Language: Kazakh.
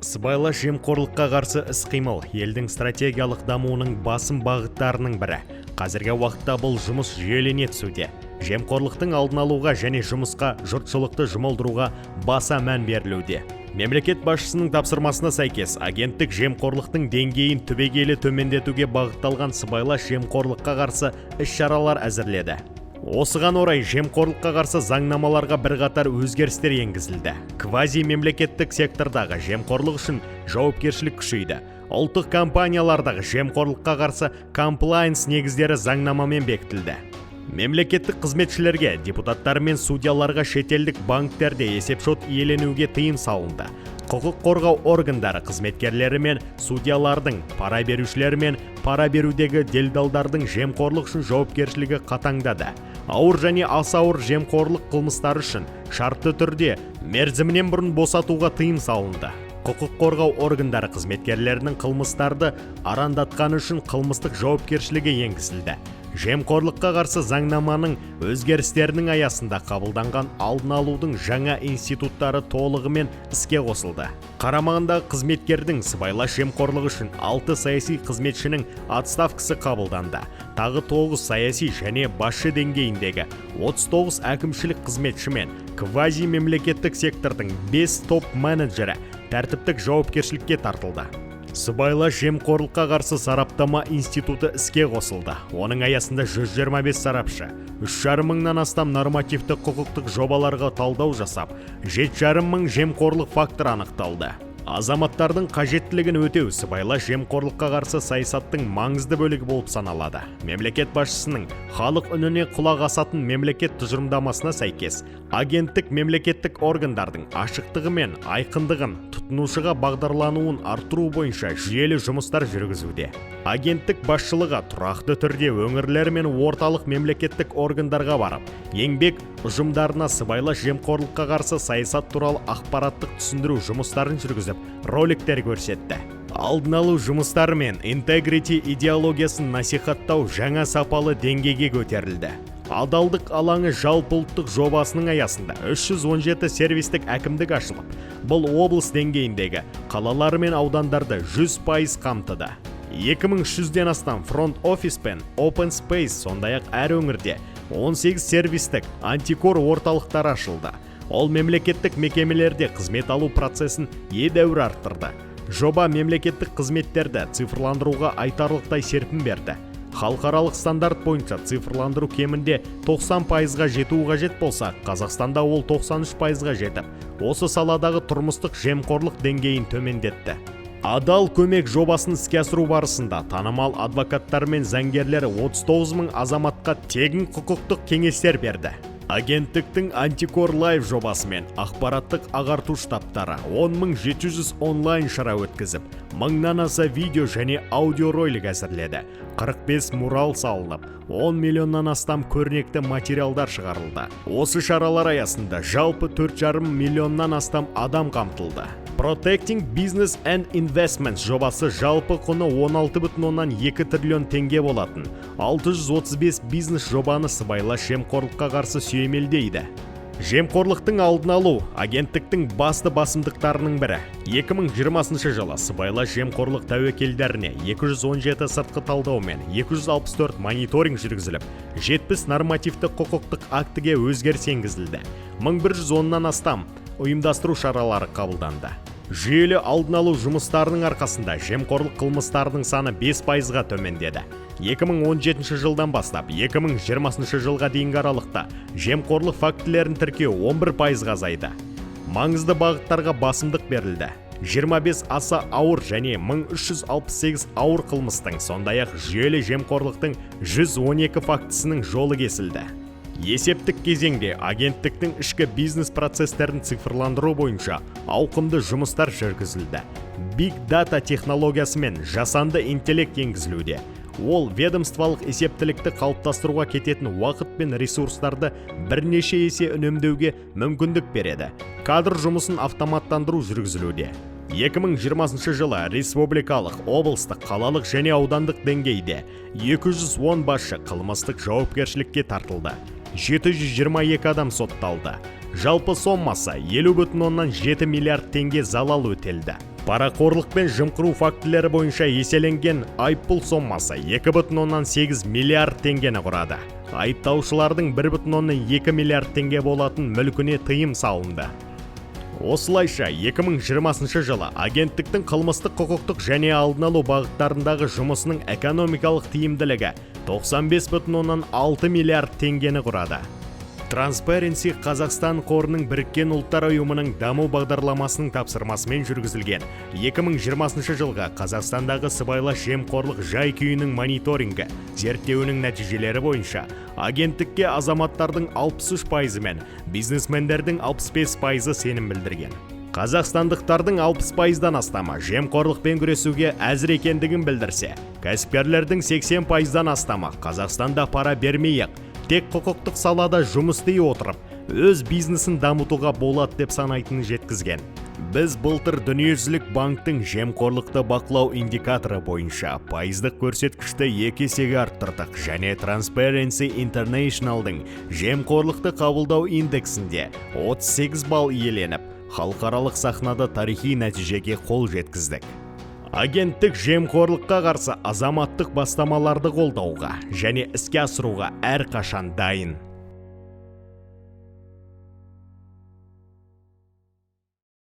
Сыбайлас жемқорлыққа қарсы іс-қимыл елдің стратегиялық дамуының басым бағыттарының бірі. Қазіргі уақытта бұл жұмыс жүйелене түсуде. Жемқорлықтың алдын алуға және жұмысқа жұртшылықты жұмылдыруға баса мән берілуде. Мемлекет басшысының тапсырмасына сәйкес, агенттік жемқорлықтың деңгейін түбегейлі төмендетуге бағытталған сыбайлас жемқорлыққа қарсы іс-шаралар әзірледі. Осыған орай жемқорлыққа қарсы заңнамаларға бірқатар өзгерістер енгізілді. Квази мемлекеттік сектордағы жемқорлық үшін жауапкершілік күшейді. Ұлттық компаниялардағы жемқорлыққа қарсы комплаенс негіздері заңнамамен бекітілді. Мемлекеттік қызметшілерге, депутаттар мен судьяларға шетелдік банктерде есепшот иеленуге тыйым салынды. Құқық қорғау органдары қызметкерлері мен судьялардың, пара берушілер мен пара берудегі делдалдардың жемқорлық үшін жауапкершілігі қатаңдады. Ауыр және аса ауыр жемқорлық қылмыстары үшін шартты түрде мерзімінен бұрын босатуға тыйым салынды. Құқық қорғау органдары қызметкерлерінің қылмыстарды арандатқаны үшін қылмыстық жауапкершілігі енгізілді. Жемқорлыққа қарсы заңнаманың өзгерістерінің аясында қабылданған алдын алудың жаңа институттары толығымен іске қосылды. Қарамағындағы қызметкердің сыбайлас жемқорлығы үшін 6 саяси қызметшінің отставкасы қабылданды. Тағы 9 саяси және басшы деңгейіндегі 39 әкімшілік қызметші мен квази мемлекеттік сектордың 5 топ менеджері тәртіптік жауапкершілікке тартылды. Сыбайлас жемқорлыққа қарсы сараптама институты іске қосылды. Оның аясында 125 сарапшы 3,5 мыңнан астам нормативті құқықтық жобаларға талдау жасап, 7,5 мың жемқорлық факторы анықталды. Азаматтардың қажеттілігін өтеу сыбайлас жемқорлыққа қарсы саясаттың маңызды бөлігі болып саналады. Мемлекет басшысының «Халық үніне құлақ асатын мемлекет» тұжырымдамасына сәйкес, агенттік мемлекеттік органдардың ашықтығы мен айқындығын, тұтынушыға бағдарлануын арттыру бойынша жүйелі жұмыстар жүргізуде. Агенттік басшылығы тұрақты түрде өңірлер мен орталық мемлекеттік органдарға барып, еңбек ұжымдарына сыбайлас жемқорлыққа қарсы саясат туралы ақпараттық түсіндіру жұмыстарын жүргізіп, роликтер көрсетті. Алдын алу жұмыстары мен интегрити идеологиясын насихаттау жаңа сапалы деңгейге көтерілді. «Адалдық алаңы» жалпыұлттық жобасының аясында 317 сервистік әкімдік ашылып, бұл облыс деңгейіндегі қалалар мен аудандарды 100% қамтыды. 2300-ден астам фронт офис пен open space, сондай-ақ әр өңірде 18 сервистік антикор орталықтары ашылды. Ол мемлекеттік мекемелерде қызмет алу процесін едәуір арттырды. Жоба мемлекеттік қызметтерді цифрландыруға айтарлықтай серпін берді. Халықаралық стандарт бойынша цифрландыру кемінде 90%-ға жетуі қажет болса, Қазақстанда ол 93%-ға жетіп, осы саладағы тұрмыстық жемқорлық деңгейін төмендетті. «Адал көмек» жобасын іске асыру барысында танымал адвокаттар мен заңгерлер 39 мың азаматқа тегін құқықтық кеңестер берді. Агенттіктің «Антикор Лайв» жобасымен ақпараттық ағарту штабтары 10 700 онлайн шара өткізіп, мыңнан аса видео және аудиоролик әзірледі. 45 мурал салынып, 10 миллионнан астам көрнекті материалдар шығарылды. Осы шаралар аясында жалпы 4,5 миллионнан астам адам қамтылды. Protecting Business and Investments жобасы жалпы құны 16,2 триллион теңге болатын 635 бизнес жобаны сыбайлас жемқорлыққа қарсы сүйемелдейді. Жемқорлықтың алдын алу агенттіктің басты басымдықтарының бірі. 2020 жылы сыбайлас жемқорлық тәуекелдеріне 217 сыртқы талдау мен 264 мониторинг жүргізіліп, 70 нормативті құқықтық актіге өзгеріс енгізілді. 1110-нан астам ұйымдастыру шаралары қабылданды. Жүйелі алдын алу жұмыстарының арқасында жемқорлық қылмыстарының саны 5%-ға төмендеді. 2017 жылдан бастап 2020 жылға дейінгі аралықта жемқорлық фактілерін тіркеу 11%-ға азайды. Маңызды бағыттарға басымдық берілді. 25 аса ауыр және 1368 ауыр қылмыстың, сондай-ақ жүйелі жемқорлықтың 112 фактісінің жолы кесілді. Есептік кезеңде агенттіктің ішкі бизнес процестерін цифрландыру бойынша ауқымды жұмыстар жүргізілді. Big Data технологиясы мен жасанды интеллект енгізілуде. Ол ведомстволық есептілікті қалыптастыруға кететін уақыт пен ресурстарды бірнеше есе үнемдеуге мүмкіндік береді. Кадр жұмысын автоматтандыру жүргізілуде. 2020 жылы республикалық, облыстық, қалалық және аудандық деңгейде 210 басшы қылмыстық жауапкершілікке тартылды. 722 адам сотталды. Жалпы соммасы 50,7 миллиард теңге залал өтелді. Парақорлық пен жымқыру фактілері бойынша еселенген айыппұл сомасы 2,8 миллиард теңгені құрады. Айыпталушылардың 1,2 миллиард теңге болатын мүлкіне тыйым салынды. Осылайша, 2020 жылы агенттіктің қылмыстық, құқықтық және алдын алу бағыттарындағы жұмысының экономикалық тиімділігі 95,6 миллиард теңгені құрады. Transparency Қазақстан қорының Біріккен Ұлттар Ұйымының даму бағдарламасының тапсырмасымен жүргізілген 2020 жылғы Қазақстандағы сыбайлас жемқорлық жай-күйінің мониторингі зерттеуінің нәтижелері бойынша агенттікке азаматтардың 63 пайызы мен бизнесмендердің 65 пайызы сенім білдірген. Қазақстандықтардың 60 пайыздан астамы жемқорлықпен күресуге әзір екендігін білдірсе, кәсіпкерлердің 80 пайыздан астамы Қазақстанда пара бермей-ақ, тек құқықтық салада жұмыс істей отырып, өз бизнесін дамытуға болады деп санайтынын жеткізген. Біз былтыр Дүниежүзілік банктің жемқорлықты бақылау индикаторы бойынша пайыздық көрсеткішті екі есеге арттырдық және Transparency Internationalдың жемқорлықты қабылдау индексінде 38 балл иеленіп, халықаралық сахнада тарихи нәтижеге қол жеткіздік. Агенттік жемқорлыққа қарсы азаматтық бастамаларды қолдауға және іске асыруға әрқашан дайын.